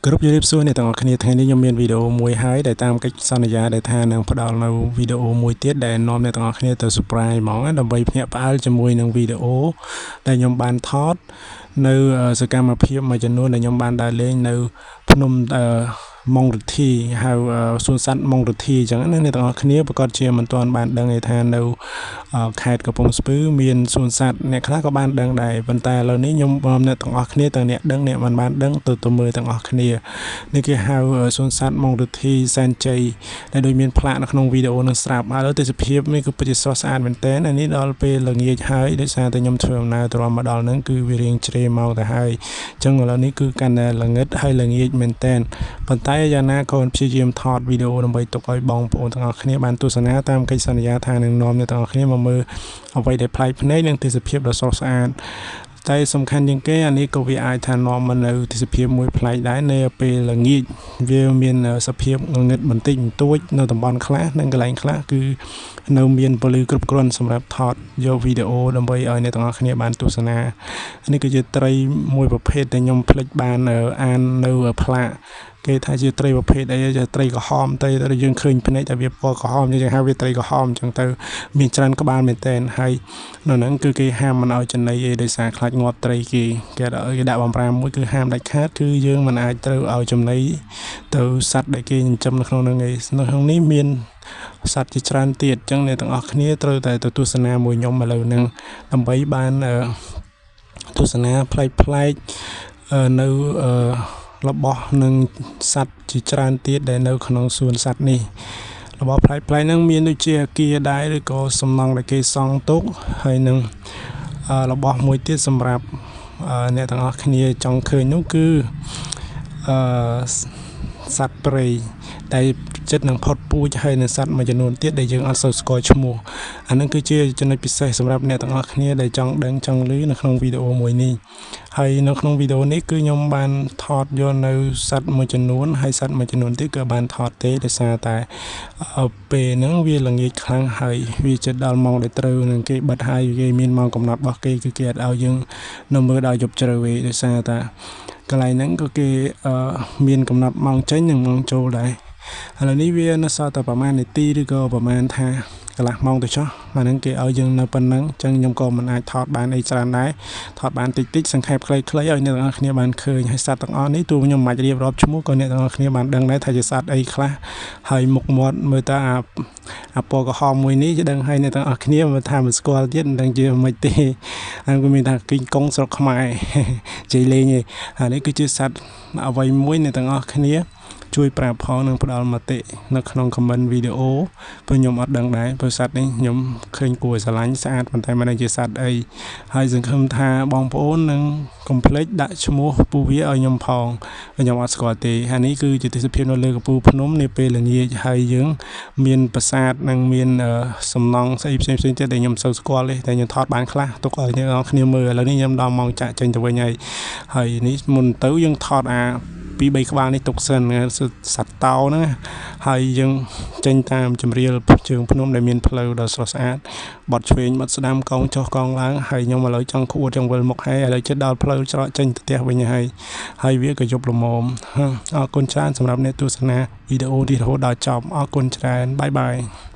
គ្រប់ជម្រាបសួរអ្នកទាំងអស់គ្នាថ្ងៃនេះខ្ញុំមានវីដេអូមួយហើយដែលតាមកិច្ចសន្យាដែលថានឹងផ្ដល់នៅវីដេអូមួយទៀតដែលនាំអ្នកទាំងអស់គ្នាទៅ surprise ហ្មងដើម្បីភ្ញាក់ផ្អើលជាមួយនឹងវីដេអូដែលខ្ញុំបានថតនៅសកម្មភាពមួយចំនួនដែលខ្ញុំបានដើរលេងនៅភ្នំម៉ុងរិទ្ធីហៅសួនសត្វម៉ុងរិទ្ធីអញ្ចឹងណាអ្នកទាំងអស់គ្នាប្រកាសជាមិនទាន់បានដឹងទេថានៅខេត្តកំពង់ស្ពឺមានសួនសត្វអ្នកខ្លះក៏បានដឹងដែរប៉ុន្តែឥឡូវនេះខ្ញុំបងអ្នកទាំងអស់គ្នាទាំងអ្នកដឹងអ្នកមិនបានដឹងទៅមើលទាំងអស់គ្នានេះគេហៅសួនសត្វម៉ុងរិទ្ធីសែនជ័យដែលដូចមានផ្លាកនៅក្នុងវីដេអូនឹងស្រាប់ឥឡូវទេសភាពនេះគឺពិតជាស្រស់ស្អាតមែនទែនអានេះដល់ពេលល្ងាចហើយដោយសារតែខ្ញុំធ្វើដំណើរទ្រាំមកដល់ហ្នឹងគឺវារៀងជ្រេមកទៅហើយអញ្ចឹងឥឡូវនេះគឺកាន់តែល្ងិតហើយល្ងាចមែនទែនប៉ុន្តែយ៉ាងណាក៏ព្យាយាមថតវីដេអូដើម្បីទុកឲ្យបងប្អូនទាំងអស់គ្នាបានទស្សនាតាមកិច្ចសន្យាថានឹងនាំអ្នកទាំងអស់គ្នាមកមើលអ្វីដែលប្លែកភ្នែកនិងទេសភាពដ៏ស្រស់ស្អាតតែសំខាន់ជាងគេអានេះក៏វាអាចថានាំមកនៅទេសភាពមួយប្លែកដែរនៅពេលល្ងាចវាមានសភាពងងឹតបន្តិចបន្តួចនៅតំបន់ខ្លះនិងកន្លែងខ្លះគឺនៅមានពន្លឺគ្រប់គ្រាន់សម្រាប់ថតយកវីដេអូដើម្បីឲ្យអ្នកទាំងអស់គ្នាបានទស្សនានេះគឺជាត្រីមួយប្រភេទដែលខ្ញុំភ្លេចបានអាននៅផ្លាកគេថាជាត្រីប្រភេទអីជាត្រីក្រហមទៅយើងឃើញភ្នែកតែវាពណ៌ក្រហមយើងហៅវាត្រីក្រហមអញ្ចឹងទៅមានច្រើនក្បាលមែនទែនហើយនៅហ្នឹងគឺគេហាមមិនឲ្យចំណីអីដោយសារខ្លាចងាប់ត្រីគេគេដាក់បំរាមមួយគឺហាមដាច់ខាតគឺយើងមិនអាចត្រូវឲ្យចំណីទៅសត្វដែលគេចិញ្ចឹមនៅក្នុងហ្នឹងឯងនៅក្នុងនេះមានសត្វជាច្រើនទៀតអញ្ចឹងអ្នកទាំងអស់គ្នាត្រូវតែទៅទស្សនាមួយខ្ញុំឥឡូវហ្នឹងដើម្បីបានទស្សនាប្លែកៗនៅរបស់នឹងសត្វជាច្រើនទៀតដែលនៅក្នុងសួនសត្វនេះរបស់ប្លែកៗហ្នឹងមានដូចជាអគារដែរឬក៏សំណង់ដែលគេសង់ទុកហើយនឹងរបស់មួយទៀតសម្រាប់អ្នកទាំងអស់គ្នាចង់ឃើញនោះគឺអឺសត្វព្រៃដែលចិត្តនឹងផុតពូជហើយនឹងសត្វមួយចំនួនទៀតដែលយើងអត់សូវស្គាល់ឈ្មោះអានឹងគឺជាចំណុចពិសេសសម្រាប់អ្នកទាំងអស់គ្នាដែលចង់ដឹងចង់ឮនៅក្នុងវីដេអូមួយនេះហើយនៅក្នុងវីដេអូនេះគឺខ្ញុំបានថតយកនៅសត្វមួយចំនួនហើយសត្វមួយចំនួនទៀតក៏បានថតទេដោយសារតែពេលហ្នឹងវាល្ងាចខ្លាំងហើយវាជិតដល់ម៉ោងដែលត្រូវនឹងគេបិទហើយគេមានម៉ោងកំណត់របស់គេគឺគេអត់ឲ្យយើងនៅមើលដល់យប់ជ្រៅទេដោយសារតែកន្លែងហ្នឹងក៏គេមានកំណត់ម៉ោងចេញនិងម៉ោងចូលដែរឥឡូវនេះវានៅសល់តែប្រហែលនាទីឬក៏ប្រហែលថាកន្លះម៉ោងទៅចុះអាហ្នឹងគេឲ្យយើងនៅប៉ុណ្ណឹងអញ្ចឹងខ្ញុំក៏មិនអាចថតបានអីច្រើនដែរថតបានតិចតិចសង្ខេបខ្លីៗឲ្យអ្នកទាំងអស់គ្នាបានឃើញហើយសត្វទាំងអស់នេះទោះខ្ញុំមិនអាចរៀបរាប់ឈ្មោះក៏អ្នកទាំងអស់គ្នាបានដឹងដែរថាជាសត្វអីខ្លះហើយមុខមាត់មើលតើអាពណ៌ក្រហមមួយនេះដឹងហើយអ្នកទាំងអស់គ្នាមើលថាមិនស្គាល់ទៀតមិនដឹងជាមិនទេហើយក៏មានថាគីងកុងស្រុកខ្មែរជ័យលេងឯងអានេះគឺជាសត្វអ្វីមួយអ្នកទាំងអស់គ្នាជួយប្រាប់ផងនិងផ្ដល់មតិនៅក្នុង comment វីដេអូព្រោះខ្ញុំអត់ដឹងដែរព្រោះសត្វនេះខ្ញុំឃើញគួរឲ្យស្រឡាញ់ស្អាតប៉ុន្តែមិនដឹងជាសត្វអីហើយសង្ឃឹមថាបងប្អូននឹងកុំភ្លេចដាក់ឈ្មោះពូវាឲ្យខ្ញុំផងខ្ញុំអត់ស្គាល់ទេហើយនេះគឺជាទេសភាពនៅលើកំពូលភ្នំនាពេលល្ងាចហើយយើងមានប្រាសាទនិងមានសំណង់ស្អីផ្សេងៗទៀតដែលខ្ញុំសូវស្គាល់ទេតែខ្ញុំថតបានខ្លះទុកឲ្យអ្នកនរគ្នាមើលឥឡូវនេះខ្ញុំដល់ម៉ោងចាក់ចេញទៅវិញហើយហើយនេះមុនទៅយើងថតអាពីរបីក្បាលនេះទុកសិនសត្វតោហ្នឹងហើយយើងចេញតាមជម្រាលជើងភ្នំដែលមានផ្លូវដ៏ស្រស់ស្អាតបត់ឆ្វេងបត់ស្ដាំកងចុះកងឡើងហើយខ្ញុំឥឡូវចង់ក្អួតចង់វិលមុខហើយឥឡូវជិតដល់ផ្លូវច្រកចេញទៅផ្ទះវិញហើយហើយវាក៏យប់ល្មមអរគុណច្រើនសម្រាប់អ្នកទស្សនាវីដេអូនេះរហូតដល់ចប់អរគុណច្រើនបាយបាយ។